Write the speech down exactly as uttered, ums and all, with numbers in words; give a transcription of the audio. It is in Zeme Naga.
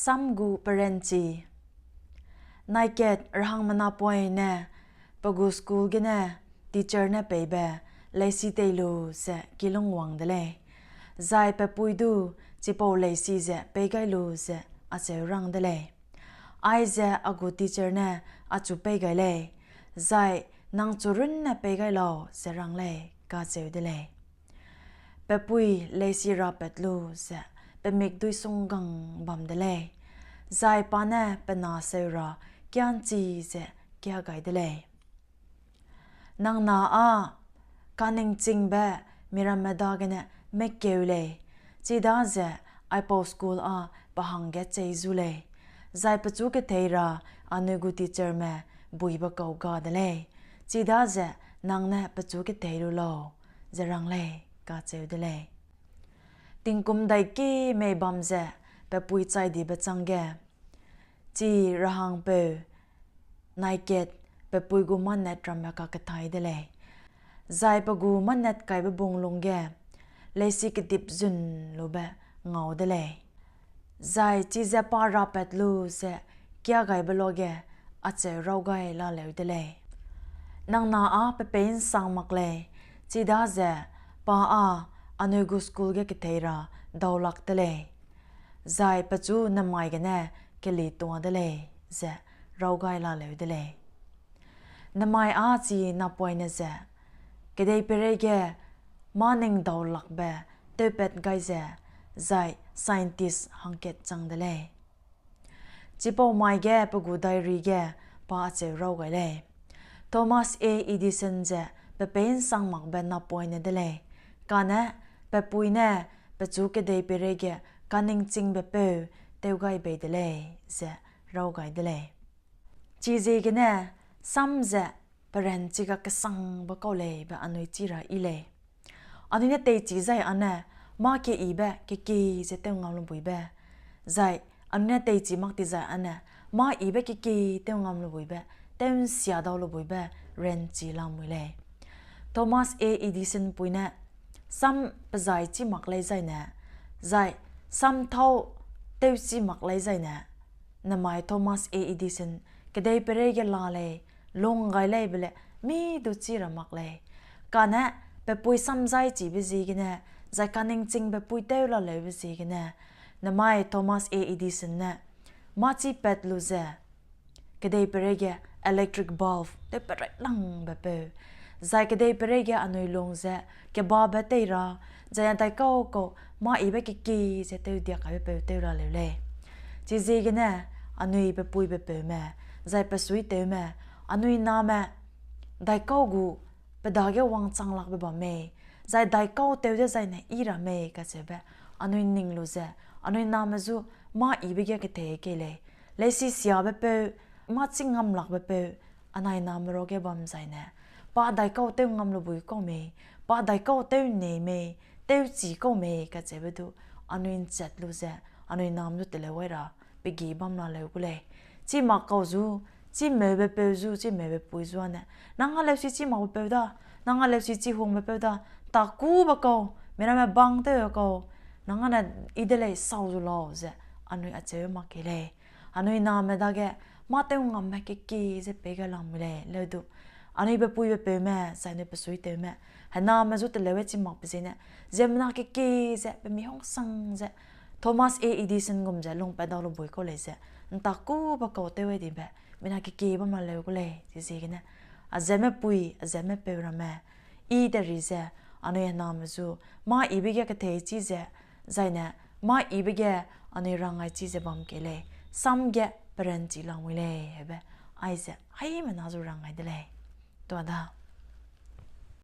Sam gu peranchi. Naikat rahangme napoine pe gu school gene teacher ne peibe leisi tei lu ze kilûng wang de lei. Zai pe pui du chipau leisi ze pei gai lu ze acheu rang de lei. Aize a gu teacher ne achu pei gai lei, zai nang chu runne pei gai lau ze rang lei, kacheu de lei. Pe pui leisi rapat lu ze pe mikdui sunggang bam de lei, zai pa ne pe na seu ra kia'nchi ze kia gai de lei. Nang na â kaningchingbe miramme dagene mekeu lei, chidaze aipau school â pe hangge chei zu lei, zai pechu kethei ra anui gu teacherme buibe kau ga de lei, chidaze nang ne pechu kethei lu lau, ze rang lei, kacheu de lei. Tingkum daiki mei bam ze pe pui chai dibe chângge, chi rahangpeu Naikat pe pui gu manet ramme kakethai de lei, zai pe gu manet kaibe bung lung ge leisi kedip zun lube ngau de lei. Zai chize pa rapat lu ze kia gaibe luage acheu raw gai laleu de lei. Nang na â pe pei ’nsang mak lei, chidaze pa â anui gu school ge kethei ra daulak de lei, zai pechu nemai gene kelitua de lei, ze raw gai laleu de lei. Nemai â chi napoine ze kedei peireige mâ ning daulakbe tewpat gai ze, zai scientist hangkat chang de lei. Chipau mai ge pe gu diary ge pa acheu raw gai lei. Thomas A. Edison ze pe pei ’nsang makbe napoine de lei, kane pe pui ne pechu kedei peireige kaningchingbe peu tew gai bei de lei, ze raw gai de lei. Chiziegene sam ze peranchi ga kesangbe kau lei be anui chi ra yi lei. Anui ne teichi zai âne mâ keyibe keki ze tew ngam lu buibe, zai anui ne teichi mak ti zai âne mâ yibe keki tew ngam lu buibe, tew ’nsia dau lu buibe ranchi lamui lei. Thomas A. Edison pui ne sam pezai chî mak lei zaine, zai sam thâu tewchî mak lei zaine, nemai Thomas A. Edison kedei peireige la lei, lung gai lei be le mi du chî ra mak lei. Kane pe pui sam zai chibe ziegene, zai kaningchingbe pui tew laleube ziegene, nemai Thomas A. Edison ne mâ chîpat lu ze kedei peireige electric bulb tew pereilangbe peu, zai kedei peireige anui lung ze kebabe tei ra, zai â daikau kau mâ yibe keki ze tew diak kaibe peu tew laleu lei. Chiziegene anui pe puibe peume, zai pe suitewme, anui name daikau gu pe dage wangchang lakbe bam mei, zai daikau tew dezaine yi ra mei kacheube anui ning lu ze, anui name zu mâ yibe ge kethei kei lei. Leisi siabe peu, mâ chî ngam lakbe peu, anai name ruage bam zaine, pa daikau tew ngam lu bui kau mei, pa daikau tew nei mei, tewchi kau mei kacheube du anui ’nchat lu ze, anui name zu teleu wai ra pe gi bam laleu gu lei. Chî mak kau zu, chî meube peu zu, chî meube pui zu âne, nang â leusi chî makbe peu da, nang â leusi chî hungbe peu da, ’ntakube kau, miramme bang tew kau, nang âne yi de lei sau zu lau ze, anui acheu mak kei lei. Anui name dage mâ tew ngamme keki ze pei gai lamui lei leu du, anui pe puibe peume zai anui pe suitewme, hename zu teleu e chî makbe ziene, ziemmena keki ze pe mi hungsang ze, Thomas A. Edison gum ze lungpat dau lu bui kau lei ze, ’ntakube kau tew e dibe mina keki bam laleu gu lei. Chiziegene a ziemme pui, a ziemme peu ramme, i teri ze, anui hename zu mâ yibe ge kethei chî ze, zaine mâ yibe ge anui rangai chî ze bam kei lei, sam ge peranchi lamui lei, hebe aize haimena zu rangai de lei. Tuada